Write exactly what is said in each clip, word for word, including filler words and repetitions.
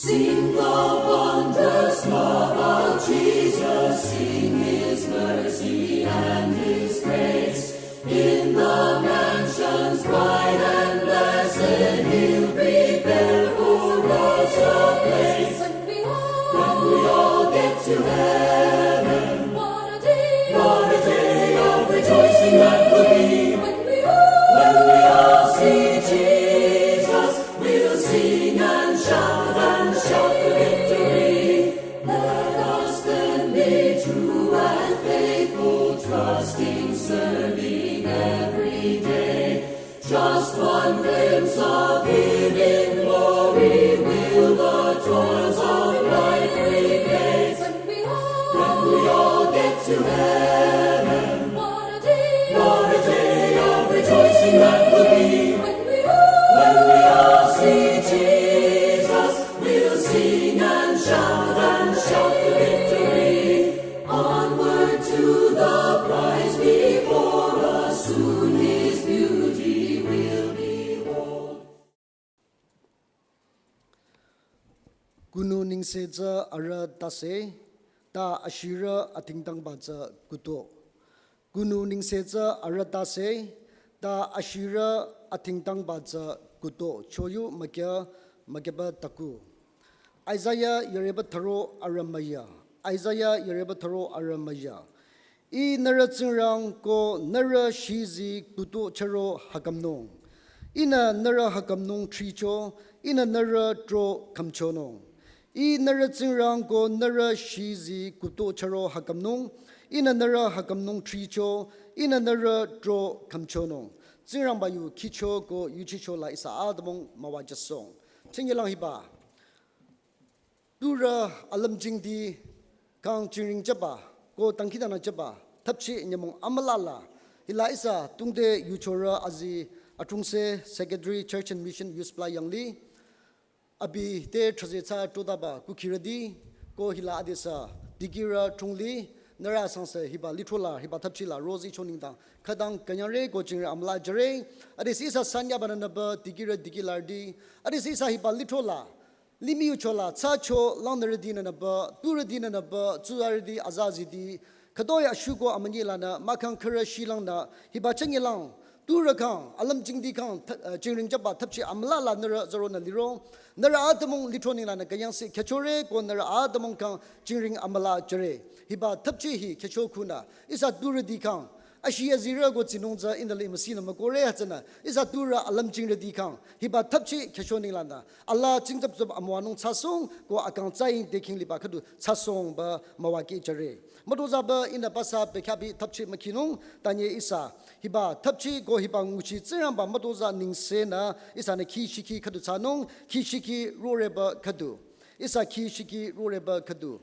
Sing the wondrous love of Jesus, sing his mercy and his grace. In the mansions bright and blessed, he'll prepare for us a place. When we all get to heaven, what a day, what a day of rejoicing that will be. When we all, when we all see Jesus, we'll sing and shout and shout the victory. Let us then be true and faithful, trusting, serving every day. Just one glimpse of him in glory will the toils of life replace. When we all, when we all get to heaven, what a day, what a day of rejoicing that will be. When we all, when we all see Jesus, we'll sing and shout and shout the victory. Onward to the prize before us, soon his beauty we'll behold. Kunu nengse tsü arüh tase, ta ashirü atingtangba tsü kuto. Kunu nengse tsü arüh tase, ta ashirü atingtangba tsü kuto. Choyu mükya mükyaba taku. Isaiah yüreba tharo arüh müya. Isaiah yüreba tharo arüh müya. Ih nührü Tsingrang ko nührü shizi kuto chüro hakamnung. Ihnü nührü hakamnung thricho, ihnü nührü tro khümchonung. Ih nührü Tsingrang ko nührü shizi kuto chüro hakamnung, ihnü nührü hakamnung thricho, ihnü nührü tro khümchonung. Tsingrangba yu khicho ko yuchicho la ihsa atümung müwajüsong. Chingilang hiba. Turü alümjingdi kang jingring jüba, ko dangkhidangnang jüba, thapchi nyümong amüla la, hila ihsa tungde yuchorü azi atrungse Secretary Church and Mission Youth Pla Yangli, abi te thraze tsü trodaba kukhirüdi, ko hila adesü dikehrü trungli, nührü sangse hiba lithro la, hiba thapchi la, rozi choningdang, khütang künyangre ko jingring amüla jüre, adesü ihsa sanyaba nünüba dikehrü dikehlarüdi, adesü ihsa hiba lithro la, limih yucho la, thsacho langnürüdi nünüba, turüdi nünüba, tsuzarüdi, azazidi, khütoi ashuko amünyi lanü, mahkhang khürü shilangnü, hiba chengilang, turü kang, alümjingdi kang, tha-, eh, jingring jüba thapchi amüla la nührü zaronü liro, nührü atümung lithro ninglanü künyangse khyüchore, ko nührü atümung kang jingring amüla jüre. Hiba thapchi hi khyücho khunü, ihsa turüdi kang, ashi azirü ko tsinung tsü indali müsinü mükore hütsünü, ihsa turü alümjingrüdi kang, hiba thapchi khyücho ninglanü, ala tsingtsap tsap amüwanung thsasong, ko akang tsaying dekhing liba khüdu thsasongba müwakeh jüre. Mütozaba ihnü pasa bekhyah bi thapchi mükhinung, tanye ihsa, hiba thapchi ko hiba nguchi Tsingrangba mütoza nengsenü, ihsanü khi shikhi khüdu thsanung, khi shikhi roreba khüdu. Ihsa khi shikhi roreba khüdu.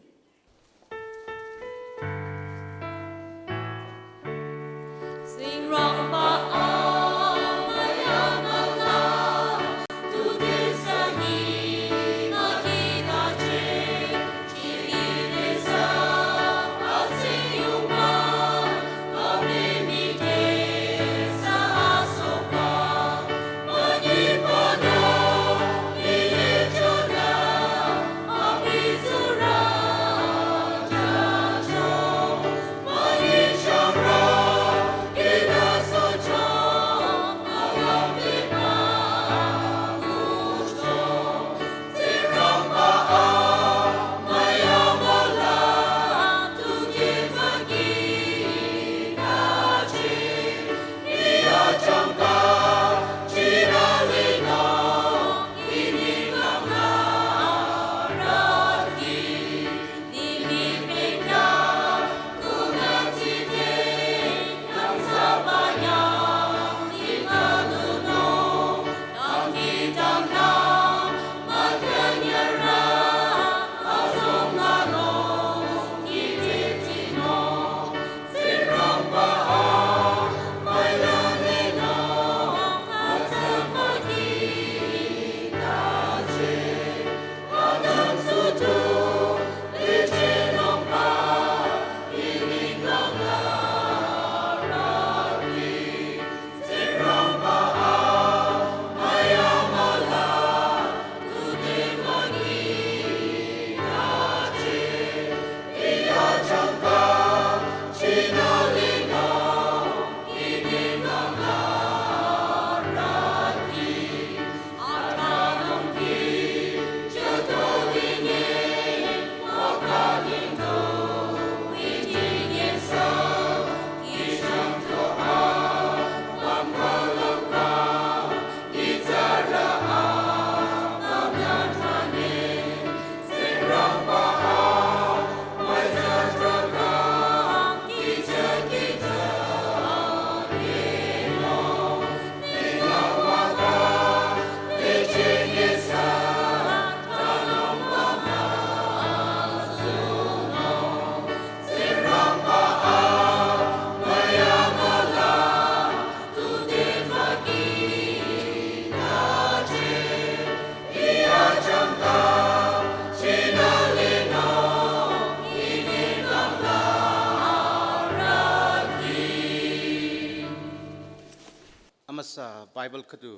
Sa Bible khüdu,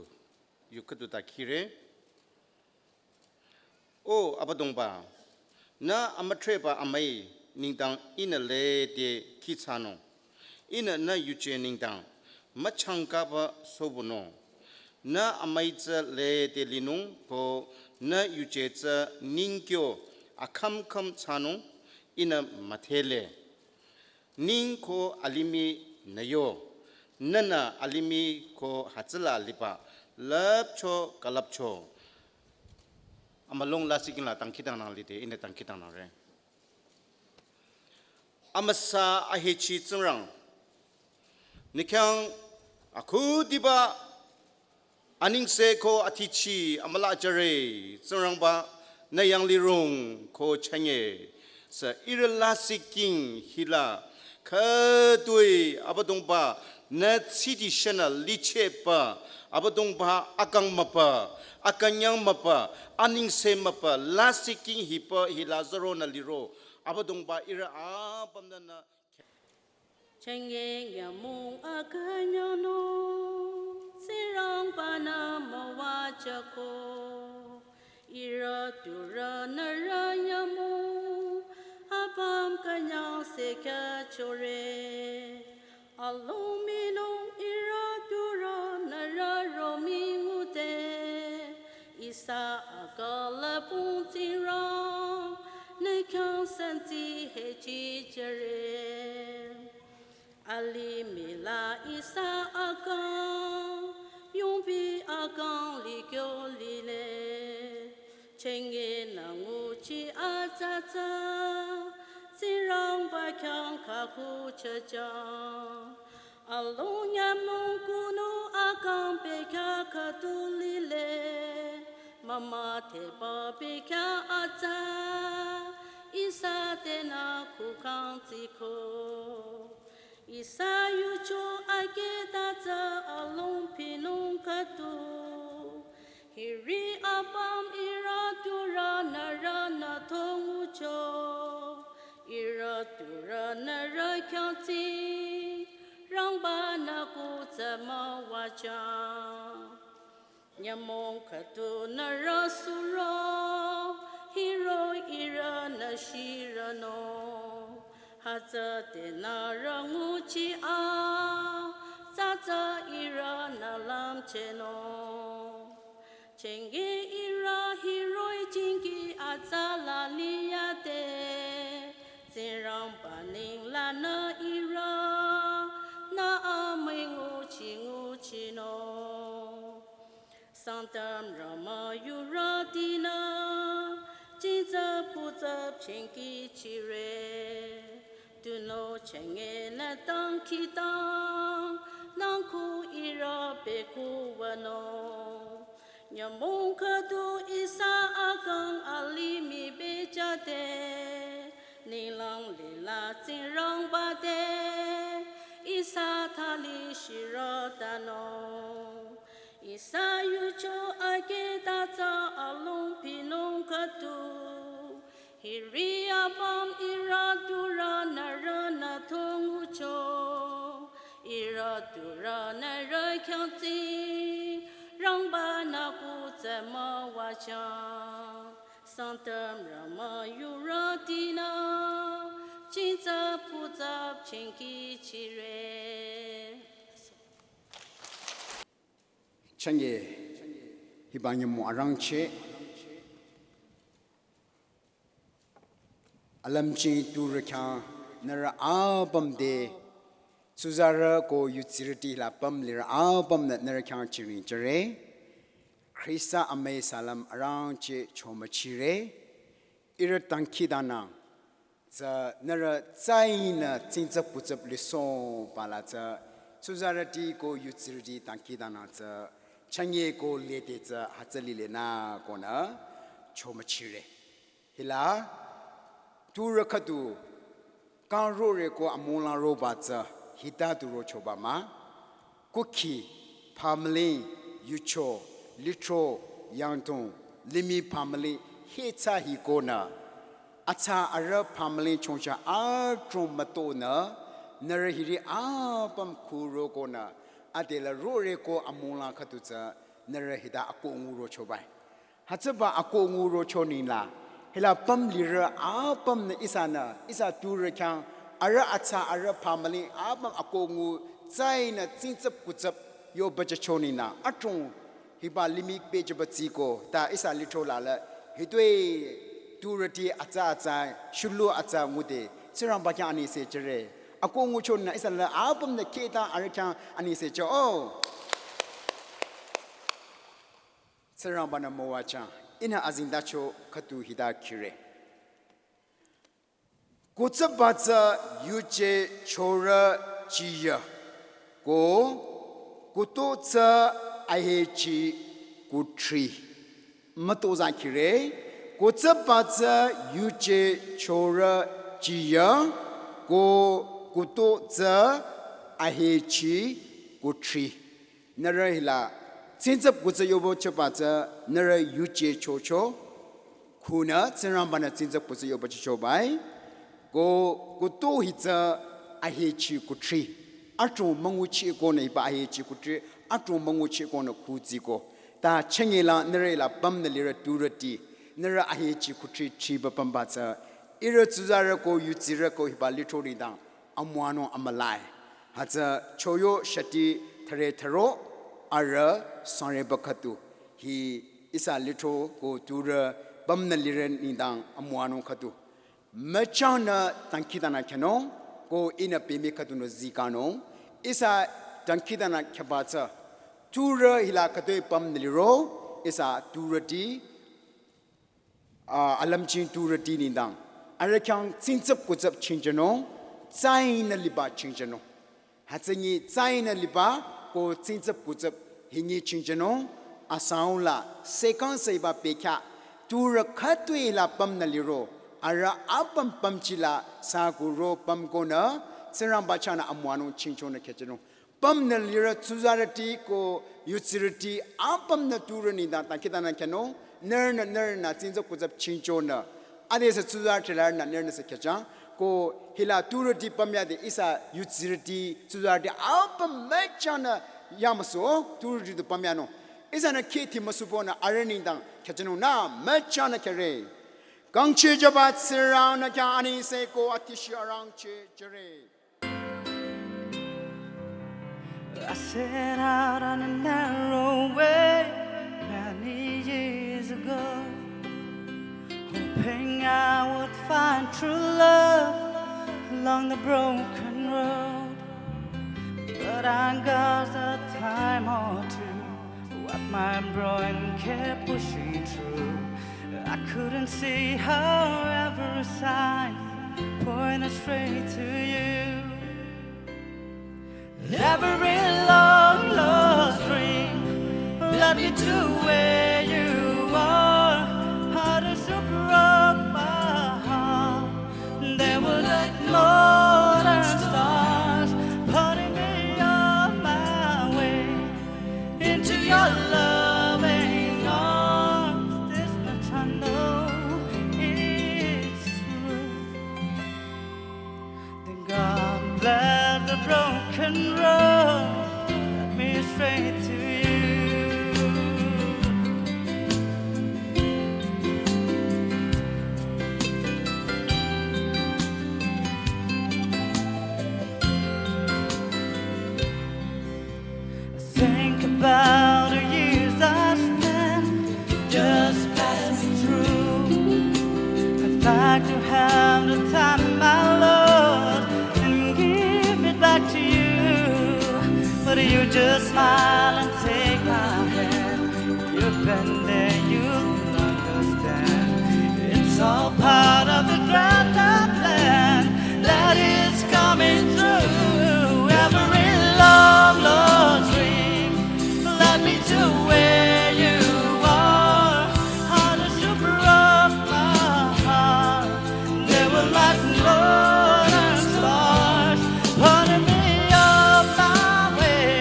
yu khüdu ta khire. O Abüdongba, nü amütreba amai nengdang ihnü lede kihthsanung. Ihnü nü yuje nengdang müchangkaba sobunung. Nü amai tsü lede linung ko nü yuje tsü ningkyo akhümkhüm thsanung ihnü müdhele. Ning ko alimih nü yo, nünü alimih ko hütsüla liba, lüpcho külüpcho. Amülung lasih king la dangkhidangnang lide, ihnü dangkhidangnangre. Amüsa ahechi Tsingrang. Nü khyang akhudiba anengse ko athichi amüla jüre Tsingrangba nü yanglirung ko chünye. Sü ihrü lasih king hila khütoi Abüdongba nü tsidi shenü lichehba Abüdongba akang müpa, akünyang müpa, anengse müpa, lasih king hiba hila züronü liro Abüdongba ihrü apümnü nü Chenge nyümong akünyangnung, Tsingrangba-nü müwajüko. Ihrü turü nührü nyümong, apüm künyangse khyachore. Alung minung ihrü turü nührü romi ngude. Ihsa akang la pung Tsingrang, nü khyang santi hechi jüre. Alimih la ihsa akang, yungpi akang likyo lile. Chenge nü nguchi atsatsa, Tsingrangba khyang khaku chüchang. Alung nyümong kunung akang pekha khüdu lile, mümüdheba pekha atsa, ihsa tenü kukhang tsiko. Ihsa yucho aketa tsü alung pinung khüdu, hiri apüm ihrü turü nührünü thongucho. Ihrü turü nührü khyang Tsingrangba-nü kutsü müwajüng. Nyümong khüdu nührü suro, hiroh-i ihrünü shiranung. Hütsüde nührü nguchi atsatsa ihrünü lümchehnung. Chenge ihrü hiroh-i jingki atsa la liyade, Tsingrangba nenglanü ihrünü amüi nguchi nguchinung. Sangtam rama yurütinü, jingtsü putsü chengki chire. Tunüo chenge nü dangkhidangnang ko ihrü pekuwanung. Nyümong khüdu ihsa akang alimih bejüde, ninglang lila Tsingrangba te, ihsa thali shiratanung. Ihsa yucho aketa tsü alung pinung khüdu, hiri apüm ihrü turü nührünü thongucho. Ihrü turü nührü khyang Tsingrangba-nü kutsü müwajüng. Sangtam rama yurütinü, jingtsü putsü chengki chire. Chenge, hiba nyümong arangcheh. Alümching turü khyang nührü apüm te, tsuzarü ko yudsirüti la püm lirü apümnü nührü khyang chiring jüre. Khrista amüi salam arangcheh chomüchire. Ihrü dangkhidangnang tsü nührü tsünü jingtsü putsü lisohba la tsü tsuzarüti ko yudsirüti dangkhidangnang tsü chenge ko lede tsü hütsü lilenü konü chomüchire. Hila turü khüdu kangrore ko amülang roba tsü hita tu rochoba mah. Kukhi, phamüling, yucho, lithro, yangdong, limih phamüling, hitsü hi konü. Atsa arüh phamüling chongcha adrong mütonü, nührü hiri apüm khuro konü, Adela rore ko amunglang khüdu tsü nührü hita akoh ngu rochobai. Hütsüba akoh ngu rocho ningla, hila püm lirü apümnü ihsanü, ihsa turü khyang, arüh atsa arüh pamüling apüm akoh ngu tsainü tsingtsap kutsap yoba jücho ningla, adrong hiba limih pehjüba tsiko, ta ihsa lithro lala, hitoi turüti atsa atsa, shulu atsa ngude, Tsingrangba khyang anengse jüre. Akoh ngucho ningla ihsa la apümnü kheta arüh khyang anengse jüo. Tsingrangba-nü müwajüng, ihnü azengtacho khüdu hita khire. Kutsüba tsü yuje chorü jiyü, ko kuto tsü ahechi kuthri. Mütozah khire, kutsüba tsü yuje chorü jiyü, ko kuto tsü ahechi kuthri. Nührü hila, tsingtsap kutsü yoba jüba tsü, nührü yuje chocho, khunü Tsingrangba-nü tsingtsap kutsü yoba jüchobai, ko kuto hi tsü ahechi kuthri. Adrong münguchi konü hiba ahechi kuthri, adrong münguchi konü khu tsiko. Ta chengela nührü hila pümnü lirü turüti, nührü ahechi kuthri thriba pümba tsü, ihrü tsuzarü ko yudsirü ko hiba lithro nengdang amüwanung amülai. Hütsü choyo shati thüre thüro arüh sangreba khüdu. Hi ihsa lithro ko turü pümnü lirü nengdang amüwanung khüdu. Müchangnü dangkhidangnang khyünung, ko ihnü pemi khüdunü zikanung. Ihsa dangkhidangnang khyüba tsü, turü hila khütoi pümnü liro, ihsa turüti, a, alümching turüti nengdang, arüh khyang tsingtsap kutsap chingjünung, tsainü liba chingjünung. Hütsünyi tsainü liba ko tsingtsap kutsap hinyi chingjünung, asangla sekang seba pekha, turü khütoi la pümnü liro, arüh apüm pümchila sakuro pümkonü, Tsingrangba chahnü amüwanung chingchonü khehjünung. Pümnü lirü tsuzarüti ko yudsirüti apümnü turü nengdang dangkhidangnang khyünung, nührünü nührünü tsingtsap kutsap chingchonü. Adesü tsuzarüti larünü nührünüsü khehjüng, ko hila turüti pümyade ihsa yudsirüti tsuzarüti apüm müchangnü yamüso turüti du pümyanung. Ihsanü khehti müsuponü arüh nengdang khehjünung nü müchangnü khehre. Kangchijüba Tsingrang nü khyang anengse ko atishi arangcheh jüre. I set out on a narrow way many years ago, hoping I would find true love along the broken road. But I got a time or two, what my brain kept pushing through. I couldn't see how every sign pointed straight to you. Every long lost dream led me to where you are. Heartaches broke my heart. They were like northern stars, pulling me on my way into your loving arms. This much I know is true. Then God bless the broken road, led me straight to you. Think about the years I spent just passing through. I'd like to have the time, my Lord, and give it back to you. But you just smile and take my hand. You've been there, you'll understand. It's all part of the grand plan that is coming true. Every long lost dream led me to where you are. Heartaches broke my heart. They were like northern stars, pulling me on my way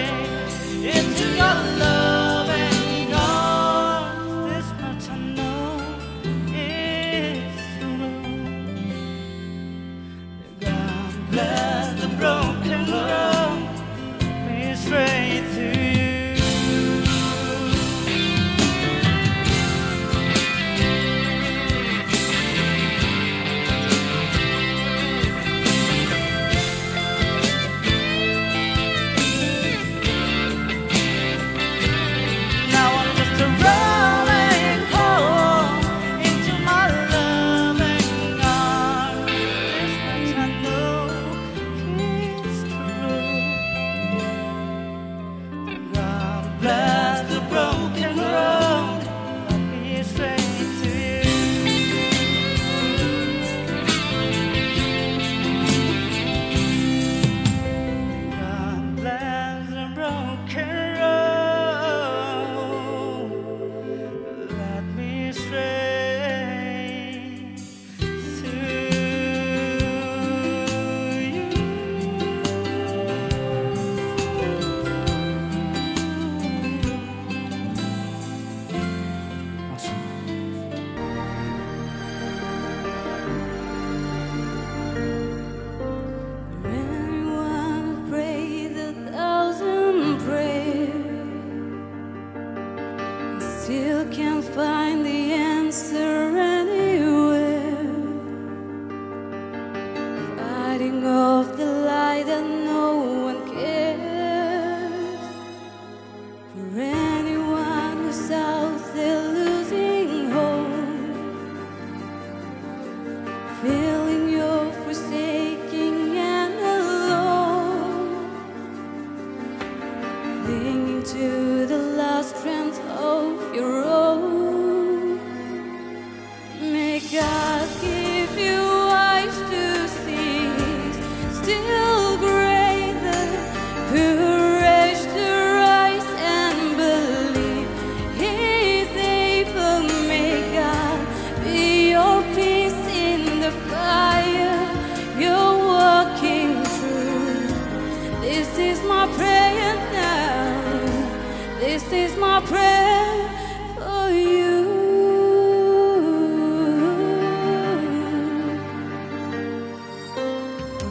into your Clinging to the last strand of your rope. May God give you eyes to see, still greater courage to rise and believe. He is able. May God be your peace in the fire you're walking through. This is my prayer now. This is my prayer for you.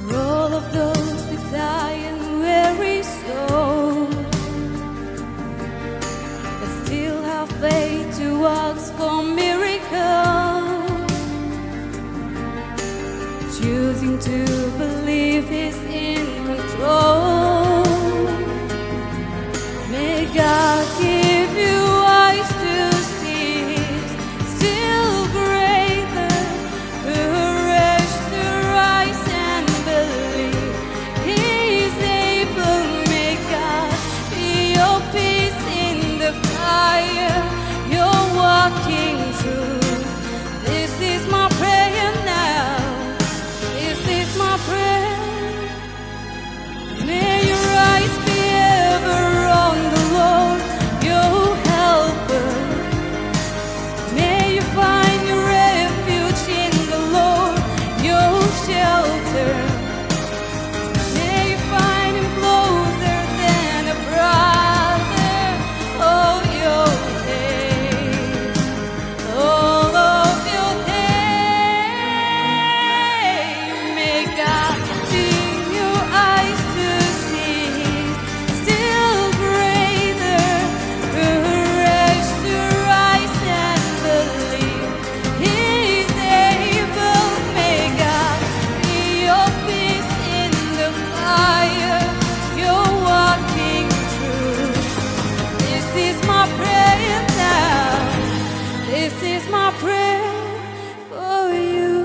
For all of those with tired and weary souls that still have faith to ask for miracles, choosing to believe He's in control. May God give you eyes to see, still greater courage to rise and believe. He is able. May God be your peace in the fire you're walking through. This is my prayer now. This is my prayer. May your eyes be ever on the Lord, your helper. May you find your refuge in the Lord, your shelter. May you find Him closer than a brother all your days. All of your days, may God bring your eyes to see still greater courage to rise and believe. He's able. May God be your peace in the fire you're walking through. This is my prayer now. This is my prayer for you.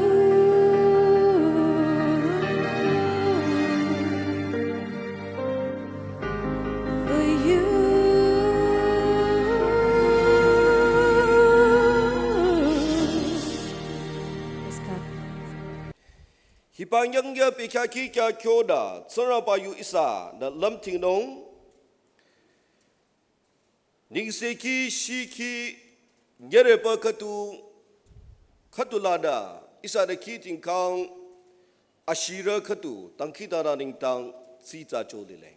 For you. Praise God. Hiba nyangya bekhyah kihkya kyoda, Tsingrangba yu ihsanü lümtingnung. Nengsekhi shikhi nyereba khüdu, khüdu lanü, ihsanü khi tingkang ashirü khüdu, dangkhidangnang nengdang tsitsa jolile.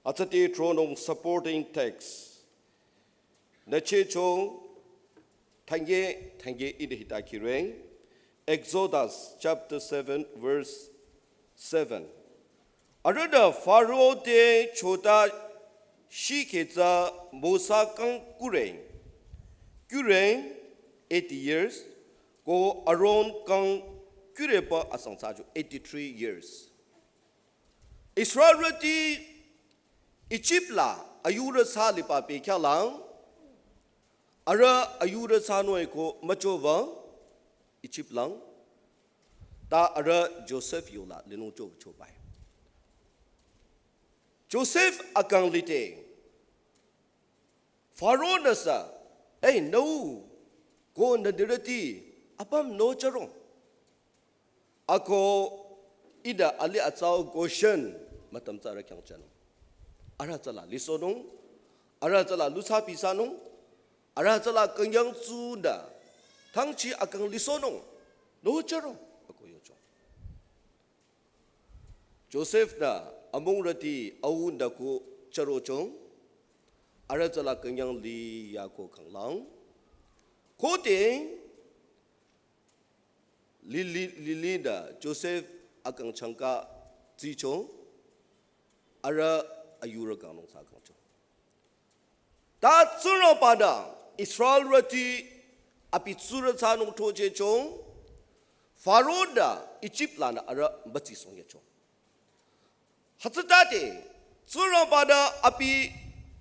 Atsate tronung supporting text. Nüchehcho, thangye, thangye ide hita kireng. Exodus chapter seven, verse seven. Arühnü Pharaoh te chota shikhetsa Mosa kang kureng. Kureng eighty years, ko Aaron kang kureba asang thsacho eighty-three years. Israelrüti Egypt la ayurü thsa liba bekhyah lang, arüh ayurü thsanung-e ko müchoba Egypt lang, ta arüh Joseph yola linung chochobai. Joseph akang lide, Pharaoh-nü sü, "Ei, nüu, ko nü dirüti apüm nü chürong." Ako ida ali atsau Goshen mütam tsü arüh khyang jünung. Arüh tsüla lisohnung, arüh tsüla lusa pisanung, arüh tsüla künyang tsunü, thangchi akang lisohnung, nü chürong, ako yocho. Joseph-nü amungrüti aunü ko chürochong, arüh tsüla künyang li yako kanglang. Khode, Lili, Lili-nü Joseph akang changka tsicho, arüh ayurü kangnung thsa kangcho. Ta Tsingrangba-nü Israelrüti abi tsurü thsanung throchehcho, Pharaoh-nü Egypt lanü arüh mütsisohng yacho. Hütsütade, Tsingrangba-nü abi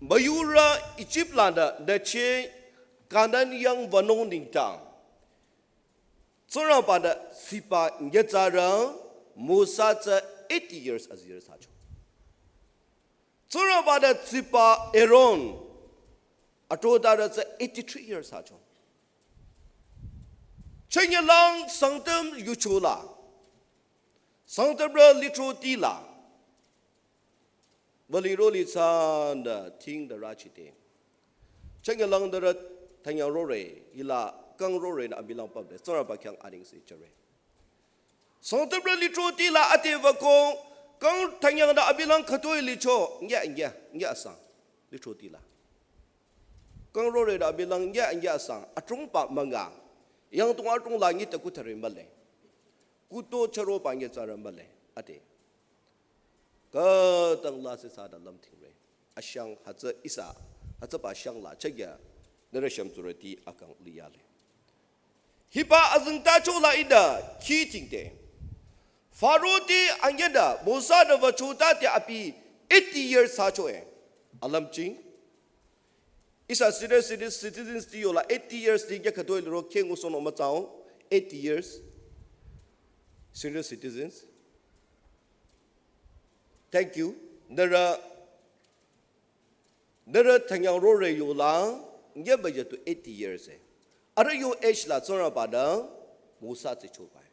müyurü Egypt lanü nücheh Kanan yang wünung nengdang, Tsingrangba-nü siba nyitsarü Mosa tsü eighty years azirü thsacho. Tsingrangba Bada tsipa Aaron. Atrodarü tsü eighty-three years acho. Chünyelang Sangtam yuchola. Sangtamrü litro tila. Vali roli tsanda ting da rachite. Chünyelang dara tanyang rore, ila kang rore na abilang pabde. Tsara ba kyang aning si chare. Sangtamrü litro tila ate vako, kang tanyang da abilang katoi licho, nya, nya, nya asang, litro tila. Kang rore da abilang nya, nya asang, atrung pa manga, yang tung atrung la ngi taku tare male. Kuto charo pa ngi tsara male, ate. Katang la se sa da lam ting re. Ashang hatsa isa, hatsa pa shang la chagya, nara sham tsurati akang liyale. Hiba azengtacho la ida ki tingte. Pharaoh te anyada Mosa da vacho tate api eighty years sacho e. Alam ching. Isa senior citi- citizens ti yola eighty years ti ya katoi liro kengu sono matsao. Eighty years. Senior citizens. Thank you. Nara Nara tanyang rore yola, nge baja tu eighty years e. Ara yo age la tsora pada, Mosa tse chobai.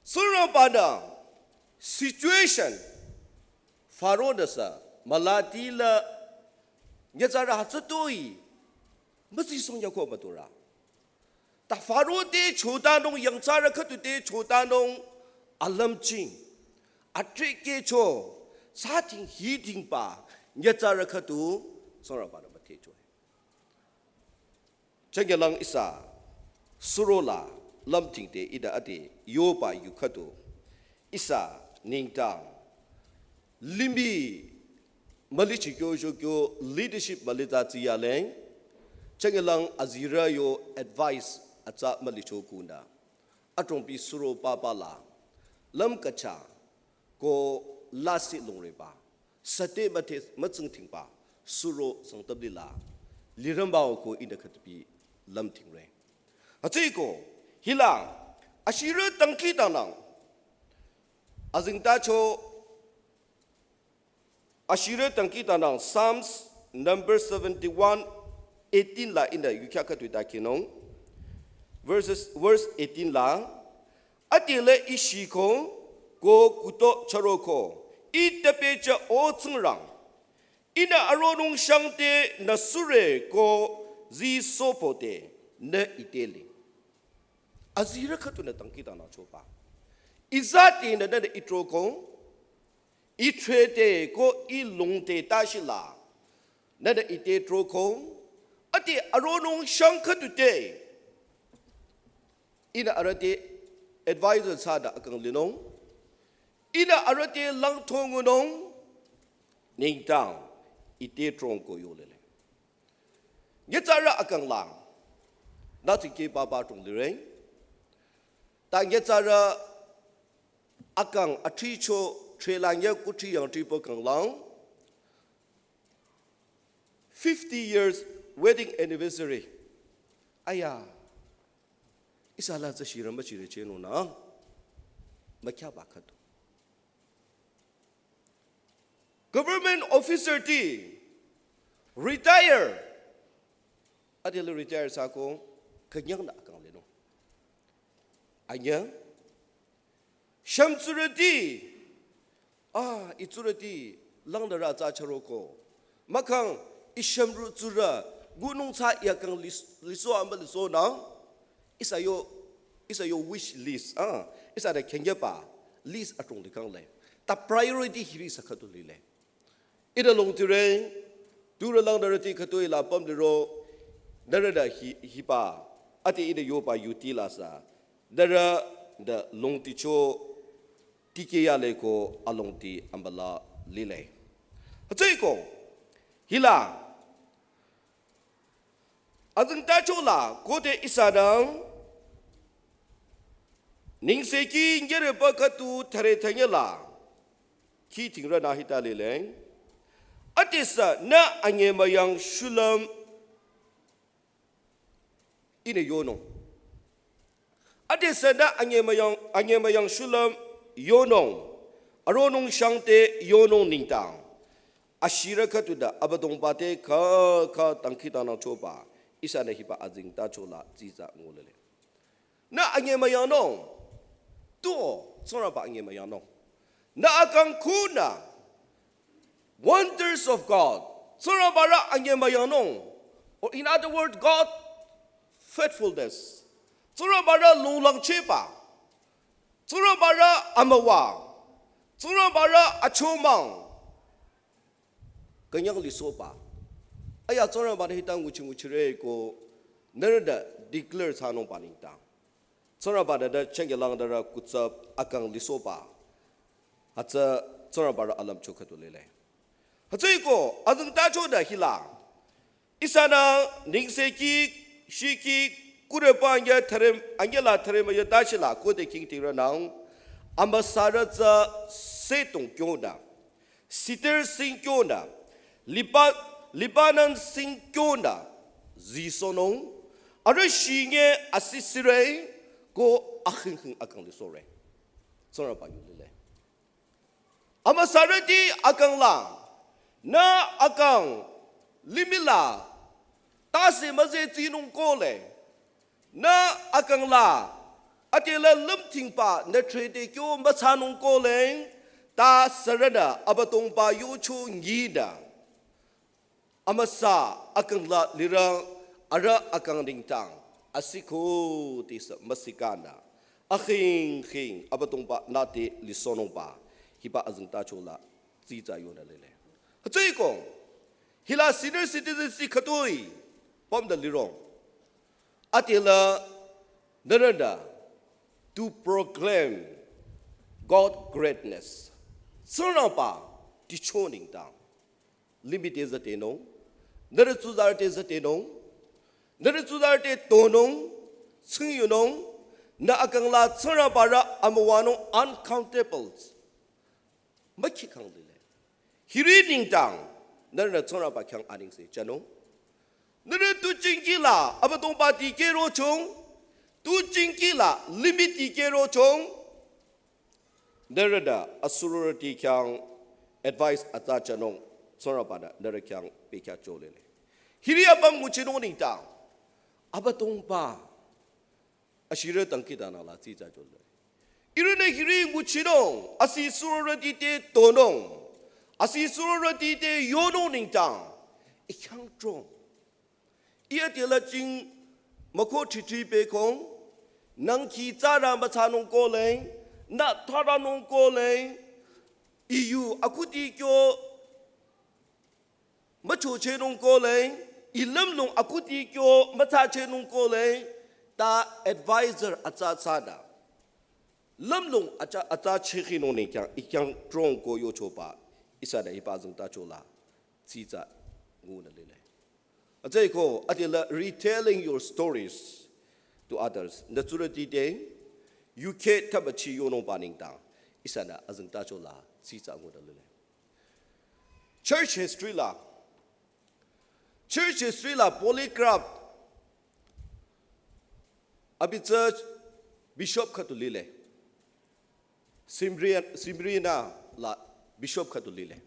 Tsora pada, situation, Pharaoh da sa, malati la, nge tsara hatsutoi, masi song yako matura. Ta Pharaoh te chotanung, yangthsarü khüdu te chotanung, alam ching. Atrike cho, sating hiting pa, nyathsarü khüdu, songraba na mathe cho. Changyalang isa, surola, lamting te ida ate, yoba yu khüdu. Isa nengdang limih mülichi kyo shokyo leadership mülita tsiyaleng, changyalang azirü yo advice atsa mülicho kunda. Atongpi suro papa la, lam kacha, ko lasi longre ba, sate mate matsingting ba, suro sangtabli la, lirambao ko inda khatupi lamting re. Atse ko, hila, ashirü tangki tanang, azingtacho, ashirü tangki tanang, Psalms number seventy-one, eighteen la inda yukya khatu ita kinong. Verses, verse eighteen la, atile ishiko, ko kuto charoko, itapecha o tsungrang, ina aronung shangte na sure ko zi sopote na itele. Azirü khatu na tangki tana chopa. Izati na na itroko, itrete ko ilungte tashila. Na na ite troko, ati aronung shang khatu te. Ina arate advisor sada akang linong. Ina arate langtongunong. Nengdang ite trongko yolele. Nyathsarü akang lang. Nati ke baba tong lireng. Ta nyathsarü akang atricho trelang ya kutri yang tripo kang lang. Fifty years wedding anniversary. Aya. Isala za shiramba shire cheno na. Makya ba khatu. Government officer ti retire. Adele retire sako kanyang na akang leno. Anya. Shamtsurati. Ah, itsurati. Langdara tsa charoko. Makang ishamru tsura. Gunung tsa yakang lis-, liso amba liso na. Isa yo, isa yo wish list, ah, isa da khengyapa list atong dikang le. Ta priority hiri sa khatu lile. Ida long tire, tura lang darati khatu ila pam diro, dara da hi, hipa, ati ida yopa yuti la sa, dara da long ticho, tike ya le ko along ti ambala lile. Hatsai ko, hila, azengtacho la kote isadang, ningseki ngerepa khatu thare thanyela, ki tingra na hita leleng, atisa na anyemayang shulam ine yonung. Ade sanda anyemayang, anyemayang shulam yonung. aronung shangte yonung nengdang, ashirü khüdu da Abüdongba te kha kha dangkhidangnangchoba, ihsanü hiba azengtacho la tsitsa ngulele. Nü anyemüyangnung, tuo, Tsingrangba anyemüyangnung. Nü akang khunü, wonders of God. Tsingrangbarü anyemüyangnung. Or in other words, God faithfulness. Tsingrangbarü longlangchehba. Tsingrangbarü amüwa. Tsingrangbarü achomang. Künyang lisohba. Aya Tsingrangba-nü hita nguchi nguchire ko nührü da declare thsanungba nengdang. Tsingrangba-nü da chengkelang darü kutsap akang lisohba. Hütsü Tsingrangbarü alümcho khüdu lile. Hütsüeko, azengtacho da hila. Ihsanü nengsekhi, shikhi, kurepü anyi thürim, anyi la thürim ya tashila, khode khingtirünang. Amüsarü tsü sedrong kyonü. Cedar sing kyonü, Liba-, Lebanon sing kyonü, zisohnung, arüh shinge asisire, ko akhingkhing akang lisohre. Tsingrangba yu lile. Amüsarüti akang la, nü akang limih la, tase müze tsinung kohle, nü akang la, atela lümthingba nü trede kyo müthsanung kohle, ta sürünü Abüdongba yucho nyinü. Amüsa akang la lirang arüh akang nengdang, asiko tisa müsikanü. Akhingkhing Abüdongba nüte lisohnungba, hiba azengtacho la tsitsa yonü lile. Hütsüeko, hila senior citizen si khütoi, pümda lirong. Atela nührünü to proclaim God greatness. Tsingrangba dicho nengdang. Limih te zatenung. Nührü tsuzarü te zatenung. Nührü tsuzarü te tonung. Tsingyunung. Nü akang la Tsingrangbarü amüwanung uncountable. Mükhi kang lile. Hiri nengdang, nührünü Tsingrangba khyang anengse jünung. Nührü tu jingki la, Abüdongba dikehrochong, tu jingki la, limih dikehrochong. Nührünü asurorüti khyang advice atsa jünung, Tsingrangba-nü nührü khyang bekhyah jolele. Hiri apüm nguchinung nengdang, Abüdongba, ashirü dangkhidangnang la tsitsa jole. Ihrünü hiri nguchinung, asi surorüti te tonung, asi surorüti te yonung nengdang, I khyang trong. Iya tela jing mako chichi pekong, nang khi tsara müthsanung kohle, nü tharanung kohle, I yu akhuti kyo, müchochehnung kohle, I lümlong akhuti kyo müthsachehnung kohle, ta advisor atsa tsada. Lümlong atsa, atsa chehkhinung nengdang, I khyang trong ko yochoba, ihsanü hiba azengtacho la, tsitsa ngunü lile. Hütsüeko, atela retelling your stories to others. Nü tsurüti te, yukheh thabachi yonungba nengdang, ihsanü azengtacho la, tsitsa ngunü lile. Church history la, church history la Polycarp, abi tsü bishop khüdu lile. Smyrna, Smyrna la bishop khüdu lile.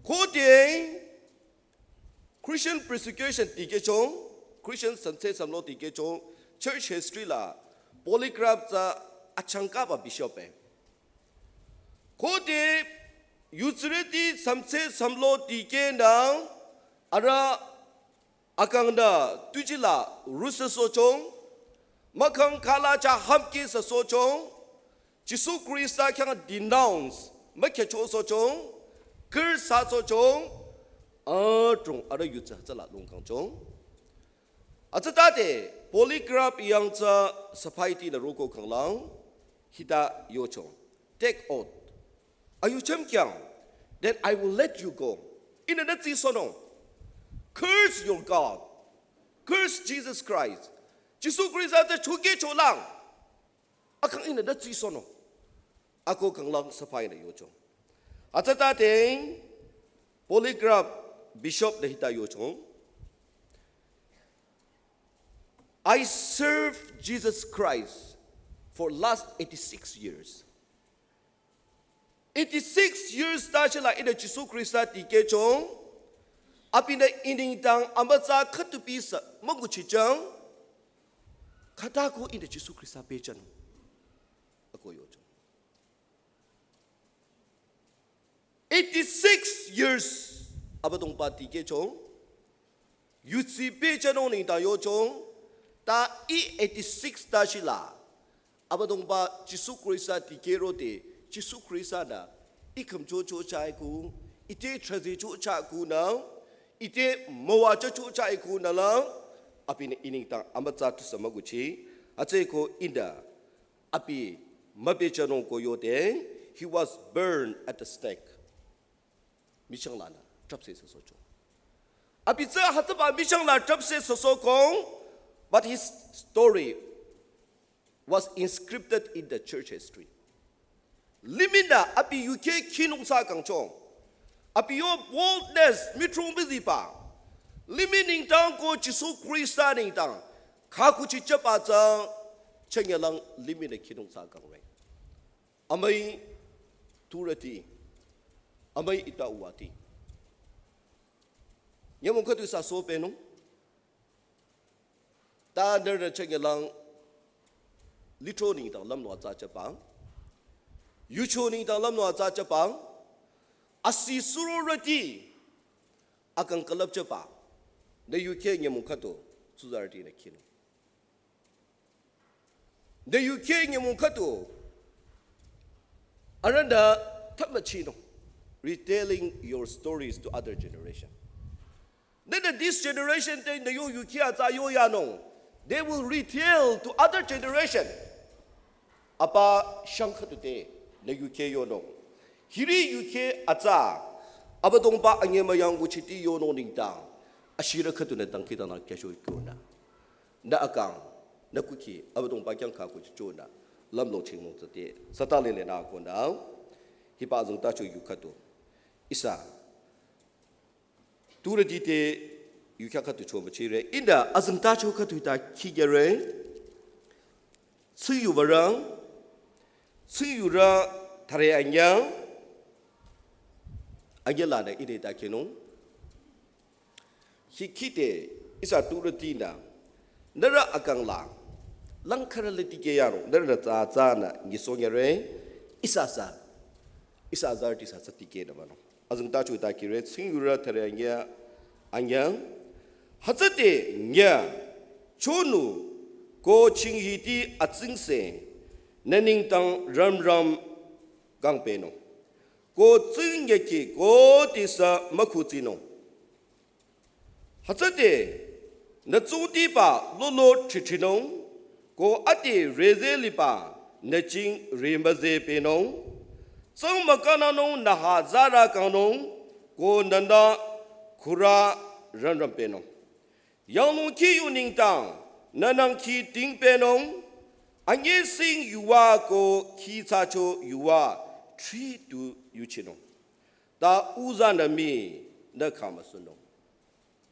Khode Christian persecution dikehchong, Christian samtse samlo dikehchong, church history la Polycarp tsü achangkaba bishop e. Khode yutsürüti samtse samlo dikehnang arüh akang nü tuji la rüsüsohchong, mahkhang khala cha hamki süsohchong, Jisu Khrista khyang denounce, mükhecho sohchong, kür sa sohchong, adrong arüh yutsü tsü la longkangchong. Atsütade Polycarp yang tsü sapaiti nü roko kanglang, hita yochong. Take oath. Ayucham khyang, then I will let you go. Ihnü nü tsisohnung. Curse your God. Curse Jesus Christ. Jisu Khrista tsü chokehcholang. Akang ihnü nü tsisohnung. Ako kanglang sapai nü yochong. Atsütade Polycarp bishop nü hita yochong. I serve Jesus Christ for last eighty-six years. Eighty-six years tashila ihnü Jisu Khrista tikehcho. Abinü inengdang amütsa khütupi sü münguchijang. Khütako ihnü Jisu Khrista pehjünung. Ako yocho. Eighty-six years Abüdongba tikehcho. Yudsi pehjünung nengdang yocho. Ta ih eighty-six tashila Abüdongba Jisu Khrista tikehrode, Jisu Khrista-nü ih khümchocho chaiku, ite trazicho chakunü, ite müwachocho chakunü la, abinü inengdang amütsa tusü münguchi, hütsüeko ihnü abi müpehjünung ko yode, he was burned at the stake. Michang lanü trapse süsohcho. Abi tsü hütsüba michang la trapse süsohko, but his story was inscripted in the church history. Limihnü abi yukheh khinung thsa kangcho. Abi yo boldness, mithrong biziba. Limih nengdang ko Jisu Khrista nengdang khakuchichaba tsü, chünyelang limihnü khinung thsa kangre. Amüi turüti, amüi ita uwati. Nyümong khüdu sa sopehnung. Ta nührü chünyelang lithro nengdang lümnung atsachaba. Yucho nengdang lümnung atsachaba. Asi surorüti akang külüpchaba. Nü yukheh nyümong khüdu tsuzarütinü khinung. Nü yukheh nyümong khüdu arühnü thümüchinung. Retelling your stories to other generation. Nühnü this generation te nü yo yukheh atsa yoyanung. They will retell to other generation. Apa shang khüdu te nü yukheh yonung. Hiri yukheh atsa Abüdongba anyemüyang nguchiti yonung nengdang. Ashirü khüdunü dangkhidangnang khyücho kyonü. Nü akang, nü kukhi, Abüdongba khyang khakuchichonü, lümlong chingnung tsüte, sata lile nü konü, hiba azengtacho yu khüdu. Ihsa, turüti te yukheh khüdu chomüchire, ihnü azengtacho khüdu ta khigere, tsingyubarü, tsingyurü thare anyüh, anyüh lanü ihnü ta khinung, Hi khide ihsa turütinü, nührü akang la, lang khürü la tikeh yarong, nührünü tsatsanü nyisohnyüre, ihsa sa, ihsa azarüti sa sa tikeh nü banung. Azengtacho ta kire, tsingyurü thare anyüh, anyüh, hütsüde nyüh, chonu, ko chinghiti atsingse, nü nengdang ramram kangpehnung. Ko tsingnyükhi ko tisa mükhutsinung. Hütsüde, nü tsungtiba lolo thriphrinung, ko ade rezeh liba nü ching rimüzeh pehnung, tsang mükananung nü hazarü kangnung, ko nünü khürü rangram pehnung. Yanglung khi yu nengdang, nü nang khi tingpehnung, anyesing yuva ko khi tsacho yuva thri tu yuchinung. Ta uzanü mi nü khamüsunung.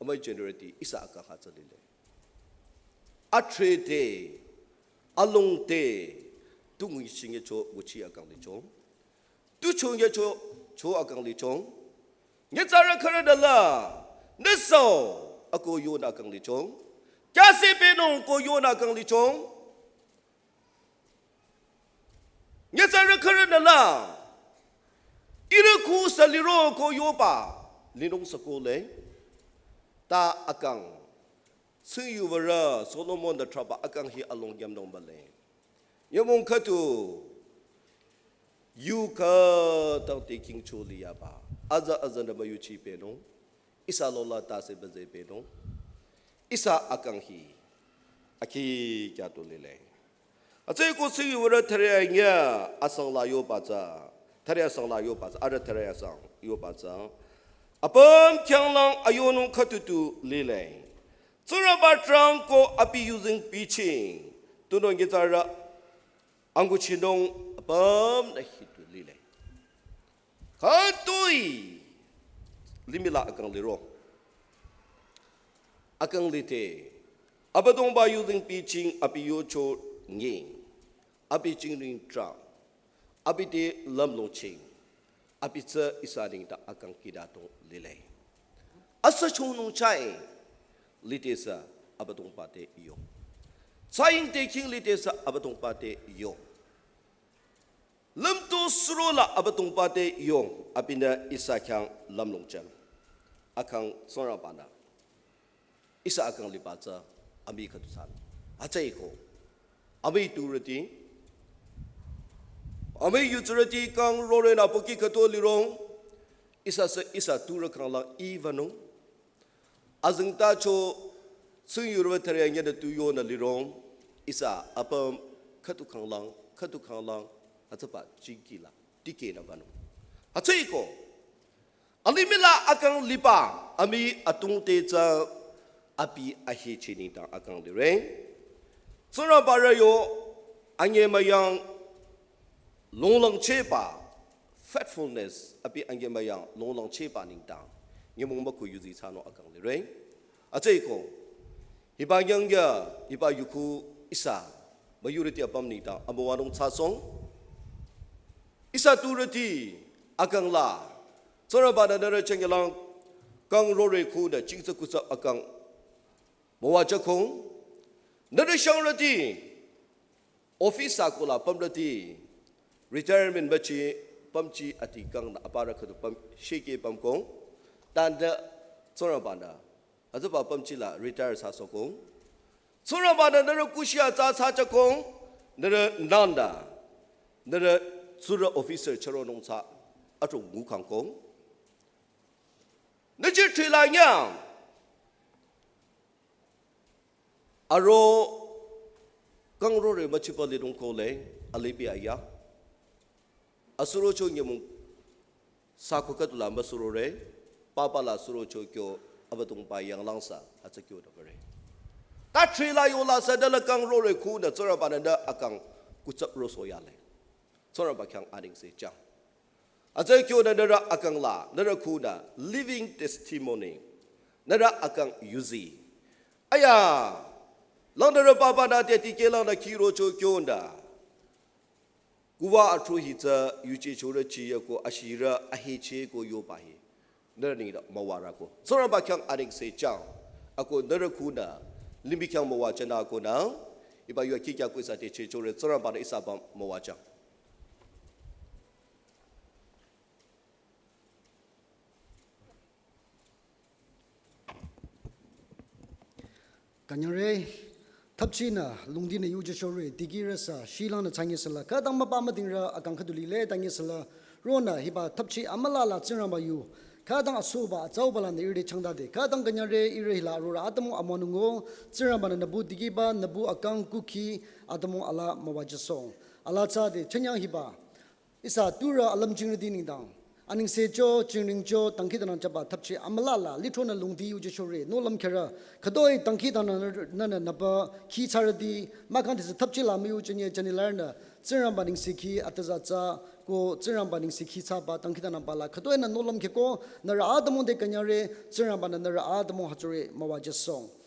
Amüi generate ihsa akang hütsü lile. Athre te, along te, tu nguchinyecho nguchi akang licho. Tu chonyecho, cho akang licho. Nyitsarü khürünü la, nü so, ako yonü akang licho. Kyase pehnung ko yonü akang licho. Nyitsarü khürünü la, ihrü khu sü liro ko yoba, linung sü kohle, ta akang, tsingyubarü Solomon nü thraba akang hi along yamnung bale. Nyümong khüdu, yu khütang te khingcho liyaba, aza aza nü müyuchi pehnung, ihsa lola tase baze pehnung, ihsa akang hi, akhi kya to lile. Hütsüeko tsingyubarü thare anyüh asang la yoba tsü, thare asang la yoba tsü, arüh thare asang yoba tsü. Apüm khyanglang ayonung khüdu tu lile. Tsingrangba trang ko abi yuzeng bichieng, tunüo nyitsarü anguchinung apümnü hitu lile. Khütoi limih la akang liro. Akang lide, Abüdongba yuzeng bichieng abi yocho nyi, abi chingring trang, abi te lümlong ching, Abi tsü ihsa nengdang akang kihda dong lile. Asü chongnung chah-i, lide sü Abüdongba te yo. Saying te king lide sü Abüdongba te yo. Lümto surola Abüdongba te yo, abinü ihsa khyang lümlong jüng. Akang Tsingrangba-nü ihsa akang liba tsü amii khüdu thsanung. Hütsüeko, amii turüti, amii yutsürüti kang rore nü pohki khüdu lirong, ihsa sü ihsa turü khanglang iiwünung. Azengtacho tsing yurüba thare nyade tu yonü lirong, ihsa apüm khüdu khanglang, khüdu khanglang, hütsüba jingkila dikehnü wünung. Hütsüeko, alimih la akang liba amii atungte tsü abi ahechi nengdang akang lire. Tsingrangba rü yo anyemüyang longlangchehba, faithfulness, abi anyemüyang longlangchehba nengdang nyümong müku yuzi thsanung akang lire. Hütsüeko, hiba nyangya, hiba yuku ihsa müyurüti apüm nengdang amüwanung thsasohng. Ihsa turüti akang la, Tsingrangba-nü nührü chengyalang kang rore khunü jingtsü kutsü akang müwajüko. Nührü shangrüti, office akula pümrüti, retirement müchi pümji ati kangnü aparü khüdu püm shikhe pümko. Tande Tsingrangba-nü hütsüba pümji la retire thsasohko. Tsingrangba-nü nührü kushi atsa thsajüko, nührü nanda, nührü tsurü officer chüronung tsü atro ngukhangko. Nüjir thila nyang, aro kang rore müchiba lidong kohle, alibi aya. Asurocho nyümong sü ko khüdu la müsurore, papa la surocho kyo Abüdongba yanglang sü hütsü kyo da bare. Ta thila yola sü nührü kang rore khunü Tsingrangba-nü nührü akang kutsap rosoh yale. Tsingrangba khyang anengse jüng. Hütsü kyonü nührü akang la, nührü khunü living testimony, nührü akang yuzi. Aya, lang nührü papa nü te tikehlangnü khirocho kyonü kuwa atro hi tsü yuje chorü chiya ko ashirü ahechi ko yoba hi nührü nengdang müwarüko. Tsingrangba khyang anengse jüng. Ako nührü khunü limih khyang müwajünü konü, hiba yu akikya ko ihsa te chehchore, Tsingrangba-nü ihsa apüm müwajüng. Künyangre, thapchinü lungdinü yuje chore, dikehrü sü shilangnü thsanye süla, khütang müpa müdingrü akang khüdu lile thsanye süla, ronü hiba thapchi amüla la Tsingrangba yu khütang asoba atsauba lanü ihrü te changtade, khütang künyangre ihrü hila arorü atümung amüwanungo, Tsingrangba-nü nübu dikehba, nübu akang kukhi atümung ala müwajüsohng. Ala tsüde, chünyang hiba ihsa turü alüm jingrüti nengdang anengsecho, jingringcho, dangkhidangnang jüba thapchi amüla la lithronü lungdi yuje chore, nohlüm kherü, khütoi dangkhidangnang nü, nü, nüba khi thsarüti, mahkhang tise thapchi la müyujünye jüni larnü, Tsingrangba nengsekhi atüza tsü, ko Tsingrangba nengsekhi thsaba dangkhidangnangba la khütoinü nohlüm kheko, nührü atümung te künyangre, Tsingrangba-nü nührü atümung hütsüri müwajüsohng.